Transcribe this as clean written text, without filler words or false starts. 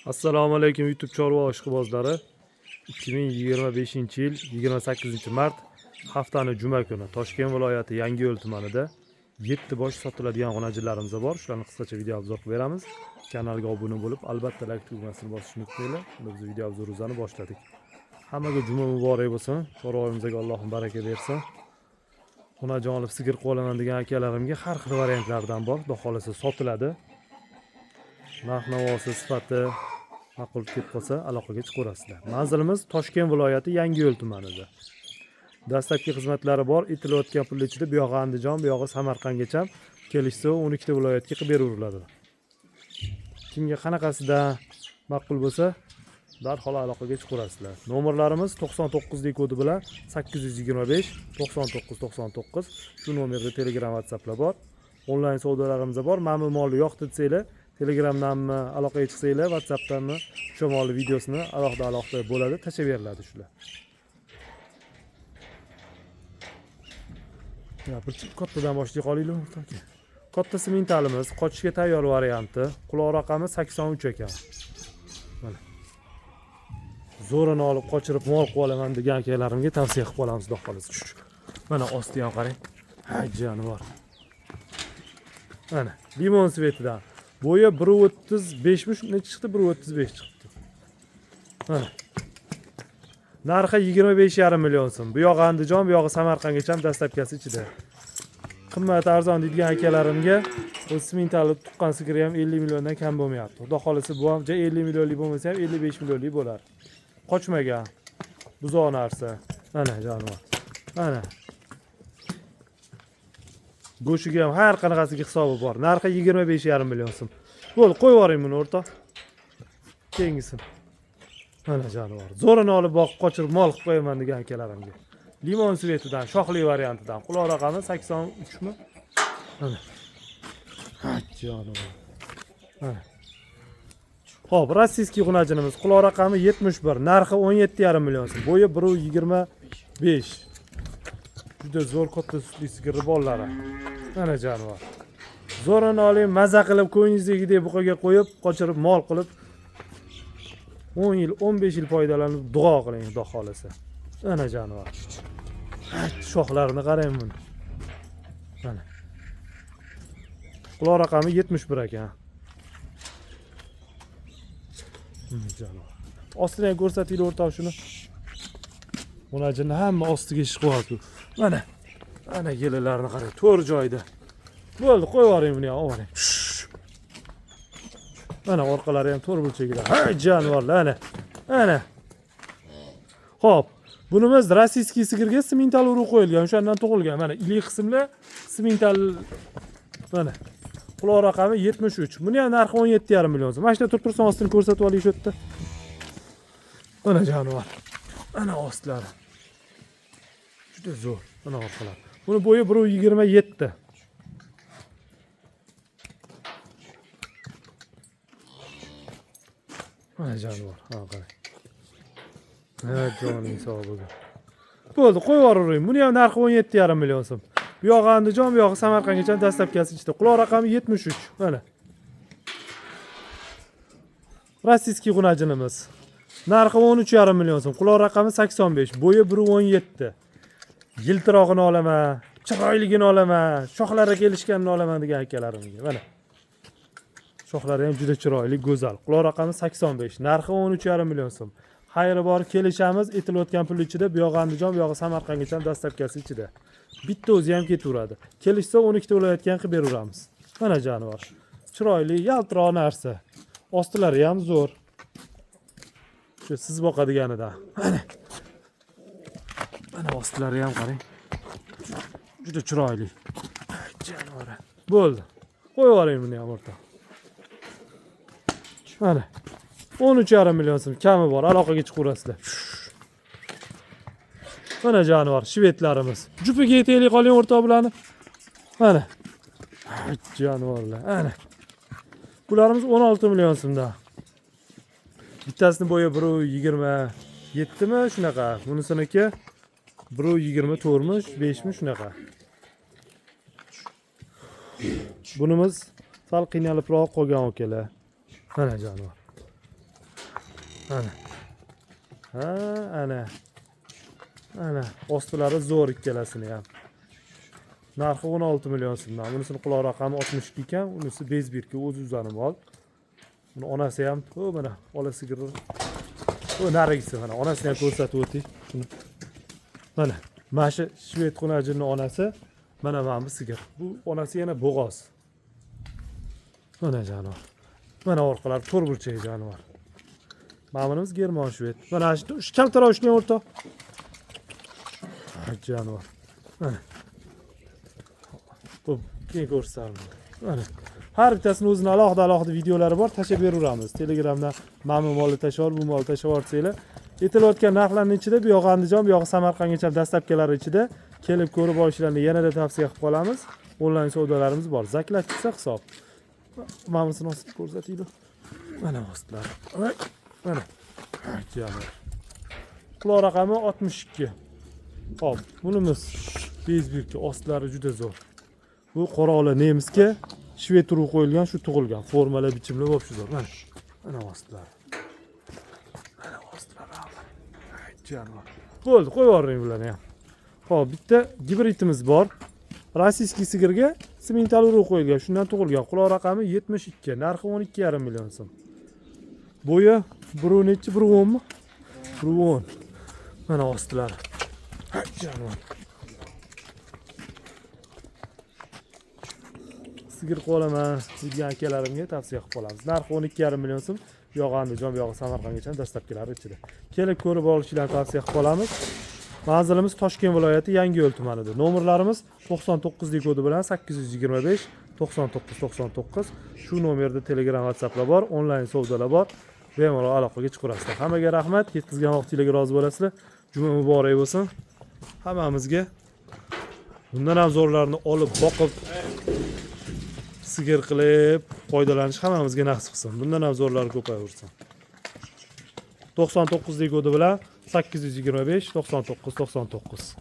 Assalomu alaykum YouTube chorva ishqibozlari. 2025-yil 28 mart, haftani juma kuni Toshkent viloyati Yangiyo'l tumanida 7 bosh sotiladigan xonajinlarimiz bor. Shularni qisqacha video обзор qilib beramiz. Kanalga obuna bo'lib, albatta like tugmasini bosishni unutmanglar. Unda biz video обзор imizni boshladik. Hammaga juma muborak bo'lsin. Chorvoyimizga Allohim baraka bersin. Xonajin olib sigir qilib olaman degan akalarimga har xil variantlardan bor. Xudo xohlasa sotiladi. Narx navosi, sifati ma'qul kelib qolsa, aloqaga chiqaverasizlar. Manzilimiz Toshkent viloyati Yangiyo'l tumanida. Dastlabki xizmatlari bor. Aytilayotgan pul ichida bu yog'i Andijon, bu yog'i Samarqandgacha kelishsa, 12 ta viloyatga qilib beraveriladi. Kimga qanaqasida ma'qul bo'lsa, darhol aloqaga chiqaverasizlar. Nomerlarimiz 99 kodi bilan 825 99 99. Shu nomerda Telegram, WhatsApplar bor. Onlayn savdolarimiz bor. Mana bu molni yoqdi desanglar, Telegramdanmi aloqaga chiqsanglar, WhatsAppdanmi o'sha molni videosini alohida alohida bo'ladi, tashlab beriladi shular. Ya, bir kattadan boshlay qolaylik, o'rtoq. Katta simentalimiz, qochishga tayyor varianti. Quloq raqami 83 ekan. Mana. Zo'rini olib qochirib mol qilib olaman degan akalarimga tavsiya qilib qolamiz, xudo xohlasa. Mana osti ham qarang. Ha, jonivor. Mana limon цвет idan. Bo'yi 1.35 mi? Necha chiqdi? 1.35 chiqdi. Mana. Narxi 25,5 million so'm. Bu yog'i Andijon, bu yog'i Samarqandgacha доставка si ichida. Qimmat, arzon deydigan akalarimga o'zi simentali tuqqan sigiri ham 50 milliondan kam bo'lmayapti. Xudo xohlasa bu ham 50 millionlik bo'lmasa ham 55 millionlik bo'lar. Qochmagan. Buzoq narsa. Mana jonivor. Mana. Go'shiga ham har qanaqasiga hisobi bor. Narxi 25,5 million so'm. Bo'ldi, qo'yib yuboring buni, o'rtoq. Keyingisi. Mana jonivor. Zo'rini olib boqib qochirib mol qilib qo'yaman degan akalarimga. Limon цвет idan, shoxli variantidan. Quloq raqami 83 mi? Mana. Ha, jonivor. Mana. Xo'p, российский xunajinimiz quloq raqami 71, narxi 17,5 million so'm. Bo'yi 1.25. Juda zo'r katta sutli sigirni bolalari. Mana jonivor. Zo'rini oling, maza qilib ko'nglingizdagidek buqaga qo'yib, qochirib mol qilib 10 yil, 15 yil foydalanib duo qiling, xudo xohlasa. Mana jonivor. Shoxlarini qarang buni. Mana. Quloq raqami 71 ekan. Jonivor. Ostini ham ko'rsatinglar, o'rtoq, shuni. Xunajinni hamma ostiga ish qilyapti. Mana. Mana yelilarini qarang, to'rt joyda. Bo'ldi, qo'yib yuboring buni ham, olib. Mana orqalari ham to'rt burchagida. Ha, jonivorlar, ana. Ana. Xo'p, bunimiz российский sigirga simental urug' qo'yilgan, o'shandan tug'ilgan. Mana ilik qismlar simental, mana. Quloq raqami 73. Buni ham narxi 17,5 million so'm. Mana shu yerda turib tursin, ostini ko'rsatib oling shu yerda. Mana jonivor. Mana ostlari. Juda zo'r. Mana orqalari. Buni bo'yi 1.27. Mana jonivor. Ha, qarang. Ha, joning sog' bo'lsin. Bo'ldi, qo'yib yuboravering. Buni ham narxi 17,5 million so'm. Bu yog'i Andijon, bu yog'i Samarqandgacha доставка si ichida. Quloq raqami 73. Mana. Российский xunajinimiz. Narxi 13,5 million so'm. Quloq raqami 85, bo'yi 1.17. Yiltirog'ini olaman, chiroyligini olaman, shoxlari kelishganini olaman degan akalarimga. Mana. Shoxlari ham juda chiroyli, go'zal. Quloq raqami 85, narxi 13,5 million so'm. Xayri bor, kelishamiz, aytilayotgan pul ichida, bu yog'i Andijon, bu yog'i Samarqandgacha доставка si ichida. Bitta o'zi ham ketaveradi. Kelishsa 12 ta viloyatga ham qilib beraveramiz. Mana jonivor. Chiroyli, yaltiroq narsa. Ostilari ham zo'r. Shu siz boqadiganidan. Mana. Mana ostilari ham qarang. Juda chiroyli. Jonivor. Bo'ldi. Qo'yib yuboring buni ham, o'rtoq. Mana. 13,5 million so'm kami bor. Aloqaga chiqaverasizlar. Mana jonivor, shvedlarimiz. Jupiga yetaylik qoling, o'rtoq, bularni. Mana. Jonivorlar. Ana. Bularimiz 16 million so'mdan. Bittasini bo'yi 1.27 mi shunaqa. Bunisiniki 1.24 mi, 5 mi shunaqa. Bunimiz sal qiynalibroq qolgan akalar. Mana jonivor. Ana. Ha, ana. Ana, ostilari zo'r ikkalasini ham. Narxi 16 million so'mdan. Bunisini quloq raqami 62 ekan, unisi без бирки, o'z o'zani mol. Buni onasi ham, o mana ola sigir. O narigisi mana onasini ham ko'rsatib o'ting. Shuni. Mana shu shved xunajinning onasi, mana bu sigir. Bu onasi yana bo'g'oz. Mana jonivor. Mana orqalari to'rtburchak jonivor. Mana bunimiz german shved. Mana shu kaltaroq ushlang, o'rtoq. Ha, jonivor. Mana. Bu keyin ko'rsataman. Mana. Har bittasini o'zini alohida alohida videolari bor, tashlab beraveramiz. Telegramdan mana bu molni tashlab, bu molni tashlab yuborsanglar, aytilayotgan narxlarning ichida bu yog'i Andijon, bu yog'i Samarqandgacha доставка lar ichida kelib ko'rib olishlarini yanada tavsiya qilib qolamiz. Onlayn savdolarimiz bor. Заклад chiqsa hisob. Mana bunisini ostini ko'rsatinglar. Mana ostlari. Voy, mana. Jonivor. Quloq raqami 62. Xo'p, bunimiz без бирки, ostlari juda zo'r. Bu qoraola nemisga shved urug'i qo'yilgan, shu tug'ilgan. Formalar, bichimlar вообще zo'r. Mana. Mana ostlari. Mana ostlari. Ay, jonivor. Bo'ldi, qo'yib yuboring bularni ham. Xo'p, bitta gibridimiz bor. Российский sigirga simental urug' qo'yilgan, shundan tug'ilgan. Quloq raqami 72, narxi 12,5 million so'm. Bo'yi bir nechi, 1,10 mi? 1,10. Mana ostlari. Ay, jonivor. Sigir qolaman degan akalarimga tavsiya qilib qolamiz. Narxi 12,5 million so'm. Bu yog'i Andijon, bu yog'i Samarqandgacha доставка lari ichida. Kelib ko'rib olishlarini tavsiya qilib qolamiz. Manzilimiz Toshkent viloyati, Yangiyo'l tumanida. Nomerlarimiz 99 kodi bilan 825 99 99. Shu nomerda Telegram, WhatsApplar bor, onlayn savdolar bor. Bemalol aloqaga chiqaverasizlar. Hammaga rahmat, yetkazgan vaqtinglarga rozi bo'lasizlar. Juma muborak bo'lsin. Hammamizga bundan ham zo'rlarni olib, boqib, sigir qilib foydalanish hammamizga nasib qilsin. Bundan ham zo'rlari ko'payaversin. 99 kodi bilan 825 99 99.